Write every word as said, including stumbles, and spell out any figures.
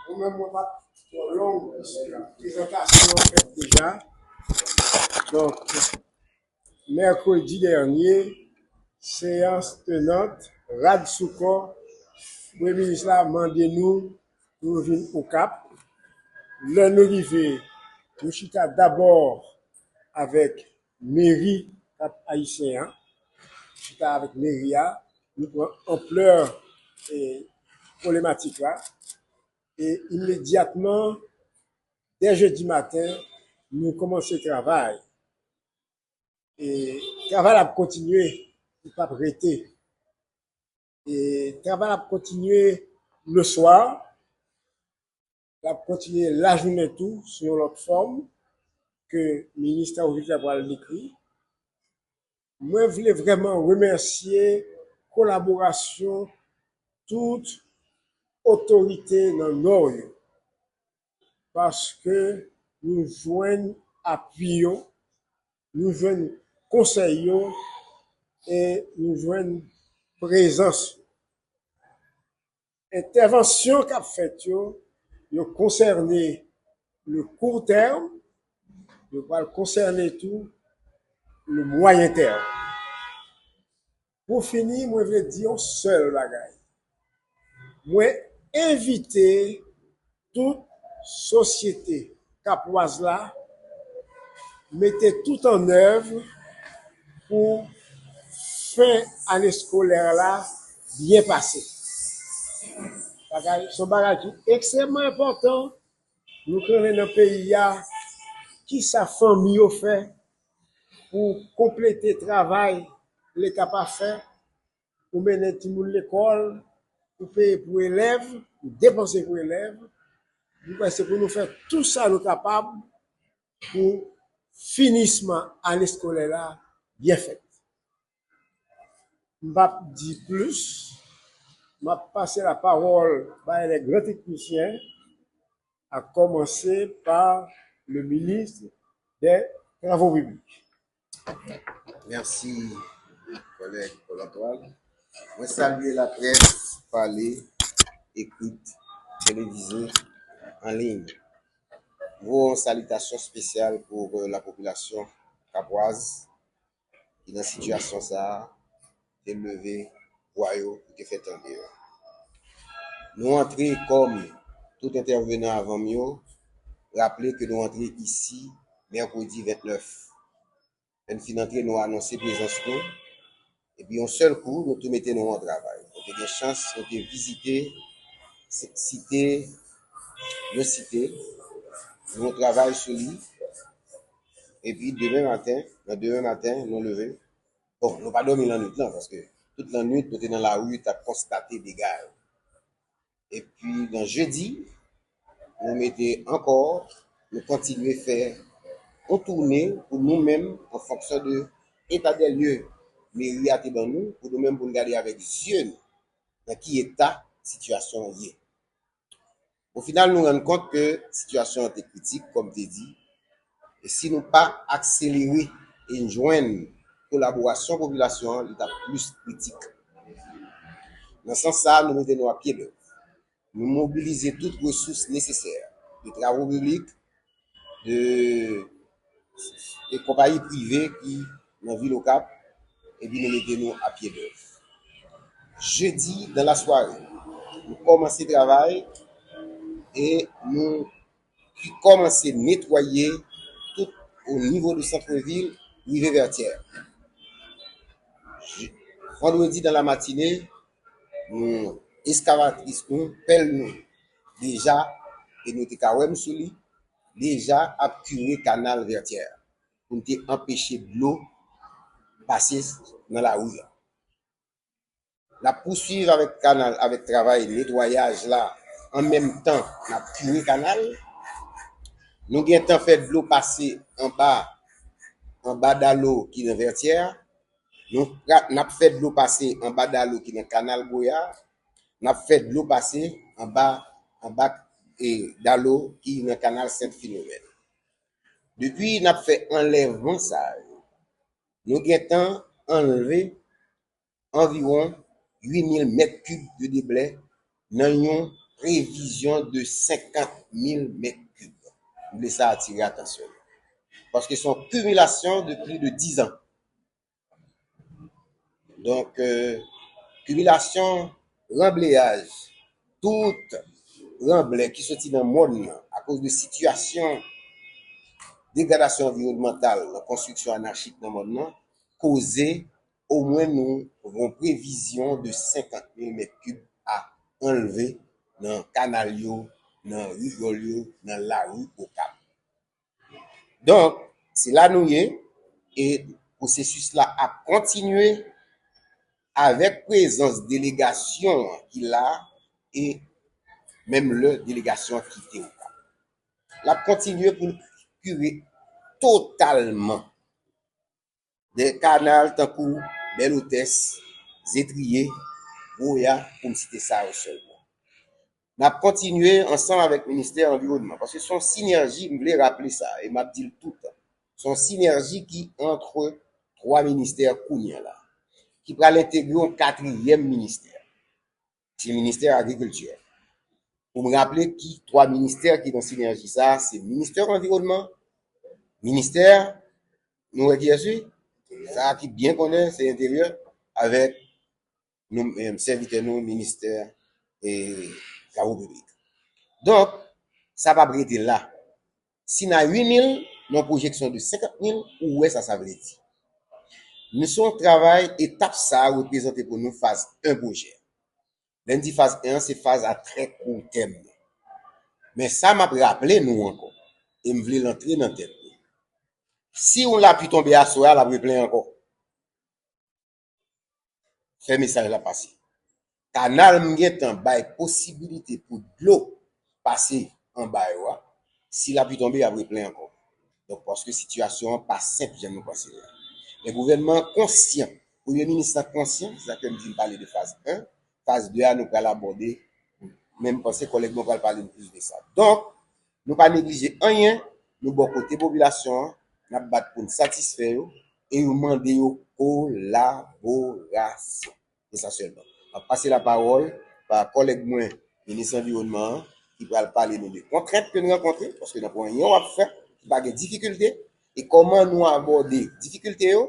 Ou menm, mwen pa twò long, piske prezantasyon an fèt deja. Donk, mèkredi dènye, seyans tenant, rad sou kò, Premye Minis la mande nou pou nou vin Okap. Lè nou rive, nou chita dabò avèk meri Kap Ayisyen an, chita avèk meri a, nou pran anplè e pwoblematik la, e imedyatman, dè jedi maten, nou kòmanse travay. E travay la ap kontinye, li p ap rete. E travay la ap kontinye leswa, l ap kontinye lajounen tou sou yon lòt fòm ke minis travay piblik la pral dekri. Mwen vle vrèman remèsye kolaborasyon tout otorite nan Nò yo, paske nou jwenn apui yo, nou jwenn konsèy yo e nou jwenn prezans yo. Entèvansyon k ap fèt yo, yo konsène le court terme, yo pral konsène tou le moyen terme. Pou fini, mwen vle di yon sèl bagay. Mwen envite tout sosyete kapwaz la mete tout an èv pou fen ane eskolè la byen pase. Bagay, se yon bagay ki ekstrèmman enpòtan. Nou konnen nan peyi a, kisa fanmi yo fè pou konplete travay Leta pa fè, pou mennen timoun lekòl, pou peye pou elèv, pou depanse pou elèv. Nou kwè se pou nou fè tou sa nou kapab pou finisman ane eskolè la byen fèt. M p ap di plis, m ap pase lapawòl bay les grands techniciens, à commencer par le ministre des Travaux publics. Mèsi, kòlèg Paul Antoine. Mwen salye laprès, pale, ekrit, televize, an liy. M voye yon salitasyon espesyal pou lapopilasyon kapwaz ki nan sitiyasyon sa a, te leve vwa yo pou te fè tande yo. Nou antre kòm tout entèvenan avan m yo raple ke nou antre isi mèkredi vennèf. Lè n fin antre, nou anonse prezans nou. Epi yon sèl kou, nou tou mete nou an travay. Nou te gen chans, nou te vizite site, yon site, nou travay sou li. Epi demen maten, nan demen maten, nou leve. Bon, nou pa dòmi lannwit lan, paske tout lannwit, nou te nan lari, t ap konstate dega yo. Epi nan jedi, nou mete ankò, nou kontinye fè yon toune pou nou menm, an fonksyon de eta dè lye meri a te ban nou, pou nou menm pou n gade avèk zye nou nan ki eta sitiyasyon an ye. O final, nou rann kont ke sitiyasyon an te kritik, kòm te di, e si nou pa akselere e n jwenn kolaborasyon popilasyon an, li t ap plis kritik. Nan sans sa a, nou mete nou a pye dèv. Nou mobilize tout resous nesesè de travo piblik, de, de konpayi prive ki nan vil Okap, epi nou mete nou a pye dèv. Jedi, dan lasware, nou kòmanse travay e nou ki kòmanse netwaye tout o nivo de santrevil, rive Vètyè. Vandredi dan la matine, nou eskavatris nou, pèl nou, deja, e nou te ka wè m sou li, deja ap kire kanal Vètyè pou n te anpeche dlo pase nan lari a. N ap pouswiv avèk kanal, avèk travay netwayaj la, an menm tan n ap kire kanal. Nou gentan fè dlo pase anba, anba dalo ki nan Vètyè. Nou, n ap fè dlo pase anba dalo ki nan kanal Goya. N ap fè dlo pase anba, anba e, dalo ki nan kanal Sent Finomèn. Depi n ap fè anlèvman sa yo, nou gentan anlve anviwon uit mil mèt kib de deblè nan yon previzyon de senkant mil mèt kib. M vle sa atire atansyon nou. Paske se yon kimilasyon de plis de diz an. Donk, euh, kimilasyon ranbleyaj, tout ranblè ki soti nan mòn nan, akoz de sitiyasyon degradasyon anviwònmantal nan konstriksyon anachik nan mòn nan, koze omwen nou gen yon previzyon de senkant mil mèt kib a anlve nan kanal yo, nan rigòl yo, nan lari Okap. Donk, se la nou ye, e pwosesis la ap kontinye avèk prezans delegasyon an ki la, e menm lè delegasyon an kite Okap. L ap kontinye pou l kire totalman de kanal tankou Bèlotès, Zetriye, Goya, pou m site sa yo sèlman. N ap kontinye ansanm avèk Ministè Anviwònman, paske se yon sinèji, m vle raple sa, e m ap di l toutan. Se yon sinèji ki antre twa ministè kounye a la, ki pral entegre yon katriyèm ministè. Se Ministè Agrikilti. Pou m raple ki twa ministè ki nan sinèji sa, se Ministè Anviwònman, Ministè, nou wè kiyès wi? Sa ki byen konnen, se Enteryè, avèk nou, eh, sèvitè nou, Ministè, eh, Travo Piblik. Donk, sa p ap rete la. Si n a uit mil, nan pwojeksyon de senkant mil, ou wè sa sa vle di. Nou se yon travay, etap sa a reprezante pou nou faz en pwojè. Lè n di faz en an, se faz a trè kou tèm. Men sa m ap raple nou ankò, e m vle l antre nan tèt nou. Si yon lapli tonbe aswè a, l ap replen ankò. Fè mesaj la pase. Kanal m gentan bay posibilite pou dlo pase anba yo a, si lapli tonbe, y ap replen ankò. Donk, paske sitiyasyon an pa senp jan nou panse l la. Men gouvènman an konsyan, premye minis lan konsyan, se sa ke m di m pale de faz en, faz de a nou pral abòde, men m panse kòlèg mwen pral pale nou plis de sa. Donk, nou pa neglije anyen, nou bò kote popilasyon an, n ap bat pou n satisfè yo, e yo mande yo kolaborasyon. Se sa sèlman. M ap pase lapawòl ba kòlèg mwen, minis anviwònman an, ki pral pale nou de kontrent ke n rankontre, paske nan pwen anyen w ap fè, ki pa gen difikilte, e kòman nou abòde difikilte yo,